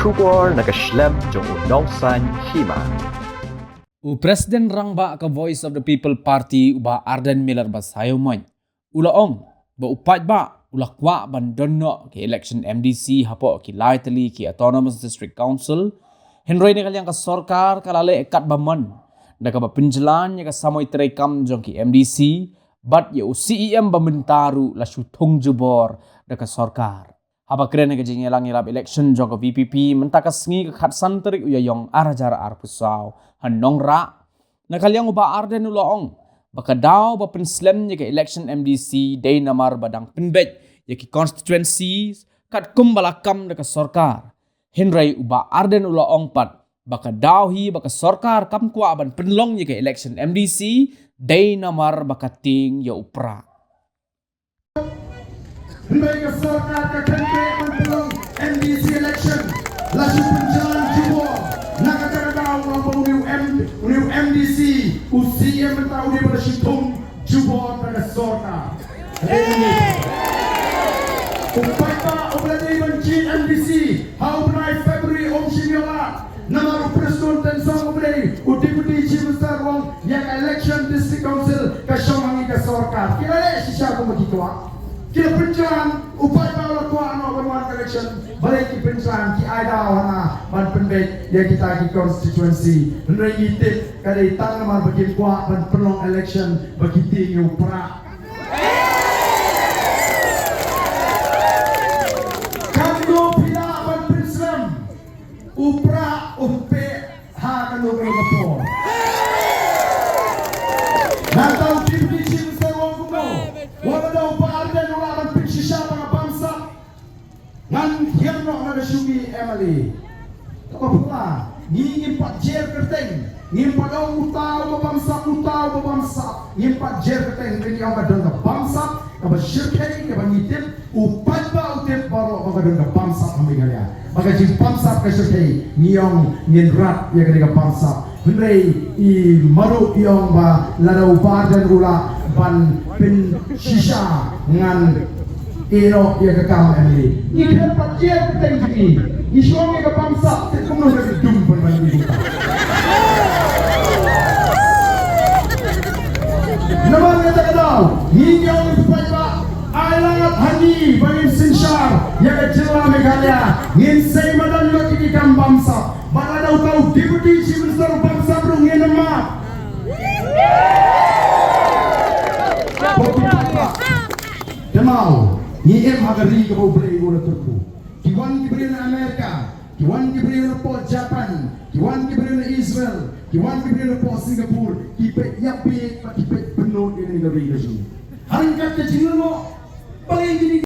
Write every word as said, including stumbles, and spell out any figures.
Khubor na ka shlem jong u Nongsaiñ Hima. U President Rangbah ka Voice of the People Party, u Bah Ardent Miller Basaiawmoit, u la ong ba u paidbah u la kwah ban don noh ki election M D C hapoh ki lai tylli ki Autonomous District Council, hynrei na ka liang ka sorkar ka la leh katba mon da kaba pynjlan ïa ka samoi treikam jong ki M D C, bad ïa u C E M ba mynta ruh la shu thung jubor da ka sorkar. Haba kren ha ka jingïalang ïalap election jong ka V P P mynta ka sngi ka khatsan tarik u Ïaïong ar hajar arphew saw ha Nongrah, na ka liang u Bah Ardent u la ong ba ka daw ba pynslem ïa ka election M D C dei namar ba dang pynbeit ïa ki constituencies katkum ba la kam da ka sorkar. Hynrei u Bah Ardent u la ong pat ba ka daw hi ba ka sorkar kam kwah ban pynlong ïa ka election M D C dei namar ba ka tieng ïa u prah. Hynrei ka sorkar ka kyntait ban pynlong M D C election la shu pynjlan jubor. Na kata ka daw u ong ba u ne u M, u ne u M D C, u C E M mynta u ne ba la shu thung jubor na ka sorkar. U paidbah u ba la dei ban jied M D C ha u bnai February um shym ïoh lad. Namar u Prestone Tynsong u ba dei u Deputy Chief Minister u ong ïa ka election District Council ka shong ha ngi ka sorkar. Ki la leh shisha kumba ki kwah. Ki la pynjlan, u paidbah u la kwah noh ban wan ka election. Balei ki pynjlan, ki ai daw hana ban pynbeit ïa kita ki constituency. Hynrei ngi tip ka dei tang namar ba kim kwah ban pynlong election ba ki tieng ïa u prah. Katno phi lah ban pynslem u prah u peh ha kano kano ka por. Nangta u Deputy Chief Minister u ong kumno, wat la da u Bah Ardent u lah ban pynshisha ba nga bamsap, ngan hiar noh na ka shuki M L A. Kaba pura, ngi ngim pat jer kyrteng, ngim pat ong uta uba bamsap, uta uba bamsap, ngim pat jer kyrteng, ngi ong ka don ka bamsap kaba shyrkhei kaba ngi tip, u paidbah u tip baroh ba ka don ka bamsap ha Meghalaya. Ba ka jingbamsap ka shyrkhei, ngi ong ngin rat ïa ka dei ka bamsap. Hynrei i Maru i ong ba lada u Bah Ardent u lah ban pynshisha ngan ïeh noh ïa ka kam M L A. Ngi khlem pat jer kyrteng jong ngi. Ngi shu ong ïa ka bamsap te kumno ka dum ban ban ïa ka. Namar kata ka daw ngi ong ïa u paidbah ai lad ha ngi ba ngin synshar ïa ka jylla Meghalaya. Ngin sei madan lut ïa ki kam bamsap. Bad lada uta u Deputy Chief Minister u bamsap ruh ngin ym map. Te maw, ngi im ha ka ri kaba U Blei u la kyrkhu. Ki wan ki briew na Amerika, ki wan ki briew na poh Japan, ki wan ki briew na Israel, ki wan ki briew na poh Singapore, ki peit ïapeit bad ki peit pynlut ïa kane ka ri ka jong ngi. Ha ryngkat ka jinglyngngoh, balei ngi